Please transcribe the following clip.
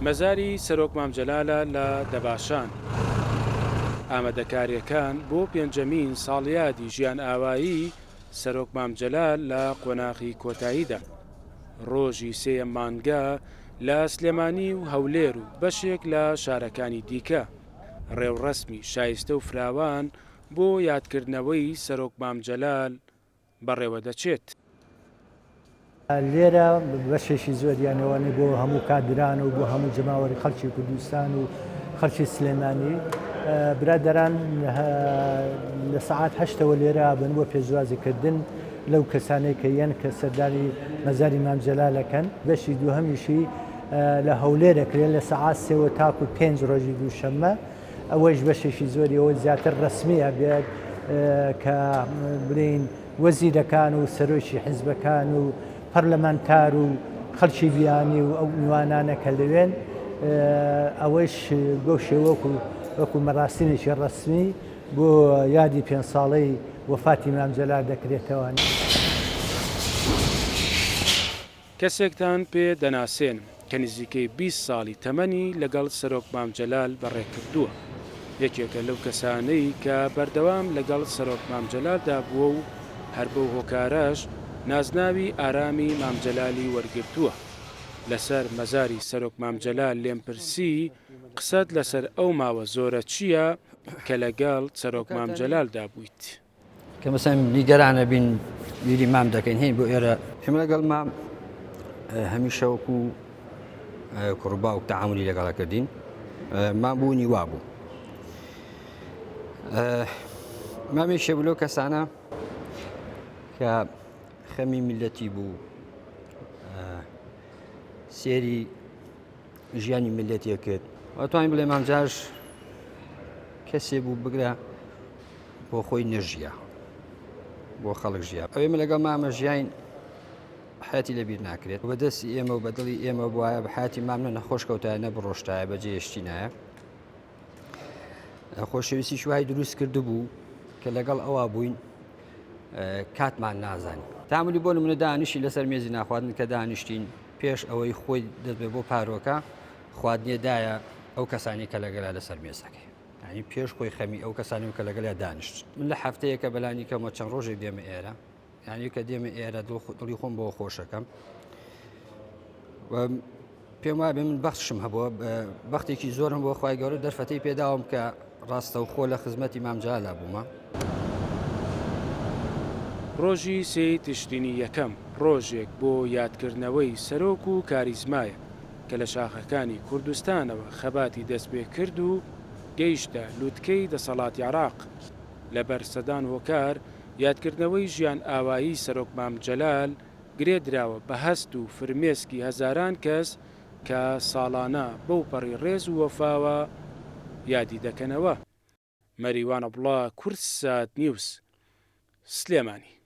مەزاری سەرۆک مام جەلالە لە دەباشان. ئامادەکارییەکان بۆ پێنجەمین ساڵیادی ژیانئاوایی سەرۆک مام جەلال لە قۆناغی کۆتاییدا. ڕۆژی سێیەم مانگە لە سلێمانی و هەولێر و بەشێک لە شارەکانی دیکە ڕێوڕەسمی شایستە و فراوان بۆ یادکردنەوەی سەرۆک مام جەلال بەڕێوەدەچێت. لێرە بەشێکی زۆریان ئەوانەی بۆ هەموو کادران و بۆ هەموو جەماوەری خەڵکی کوردستان و خەڵکی سلێمانی برادەران لە سەعات هەشتەوە لێرە بن بۆ پێشوازیکردن لەو کەسانەی کە یەن کە سەردانی مەزاری مام جەلالەکەن بەشی دووهەمیشی لە هەولێر ئەکرێت لە سەعات سێوە تاکو پێنج ڕۆژی دووشەممە ئەوەیش بەشێکی زۆری ئەوە زیاتر ڕەسمی ئەبێت کە بلین وەزیرەکان و سەرۆکی حیزبەکان و پەرلەمانتار و خەڵکی بیانی و ئەو میوانانە کە لەوێن ئەوەش بەو شێوەکو وەکو مەراسیمێکی ڕەسمی بۆ یادی پێنج ساڵەی وەفاتی مام جەلال دەکرێتەوە. کەسێکتان پێ دەناسێنم کە نزیکەی 20 ساڵی تەمەنی لەگەڵ سەرۆک مام جەلال بەڕێکردووە. یەکێکە لەو کەسانەی کە بەردەوام لەگەڵ سەرۆک مام جەلالدا بووە و هەر بەو هۆکارەش نازناوی ئارامی مام جەلالی وەرگرتووە. لەسەر مەزاری سەرۆک مام جەلال لێم پرسی قسەت لەسەر ئەو ماوە زۆرە چییە کە لەگەڵ سەرۆک مام جەلالدا بوویت؟ کە مەسەن نیگەرانە بین بیری مام دەکەین هەین بۆ ئێرە ئێمە لەگەڵ مام هەمیشە وەکو کوڕ باوک تەعاملی لەگەڵە کردین مام بوونی وا بوو مامێکێ بوو لەو کەسانە کە خەمی میلەتی بوو سێری ژیانی میلەتێ کرد وتوانین بڵێ مام جاش کەسێ بوو بگرە بۆ خۆی نەژیا بۆ خەڵک ژیا ئەوێ من لەگەڵ مامە ژیاین حیاتی لەبیر ناکرێت بە دەستی ئێمە و بە دڵی ئێمە بواە بە حیاتی مام نە نەخۆش کەوتایە نە بڕۆشتایە بە جێشتی نایە خۆشەویستی شوای دروست کردبوو کە لەگەڵ ئەوە بووین کاتمان نازانی تاملی بۆ منە دانیشی لەسەر مێزی ناخواردن کە دانیشتین پێش ئەوەی خۆی دەست بۆ پارۆکە خواردنێ دایە ئەو کەسانی کە لەگەلا لەسەر مێزەکەی یانی پێش خۆی خەمی ئەو کەسانی کە لەگەڵیا دانیشت من لە هەفتەیەکە بەلانی کەمەوە چەند ڕۆژێک دێمە ئێرە یانی کە دێمە ئێرە دڵی خۆم بۆ خۆشەکەم پێم وابێ من بەخشم هەبووە بەختێکی زۆرم بۆ خی گەورە دەرفەتی پێداوم کە ڕاستەوخۆ لە خزمەتی مامجالا بوومە. ڕۆژی سێی تشرینی یەکەم، ڕۆژێک بۆ یادکردنەوەی سەرۆک و کاریزمایە کە لە شاخەکانی کوردستانەوە خەباتی دەستپێکرد و گەیشتە لوتکەی دەسەڵاتی عێراق، لەبەر سەدان هۆکار یادکردنەوەی ژیانئاوایی سەرۆک مام جەلال گرێ دراوە بە هەست و فرمێسکی هەزاران کەس کە ساڵانە بەو پەڕی ڕێز و وەفاوە یادی دەکەنەوە. مەریوان عەبدوڵا، کوردسات نیوز، سلێمانی.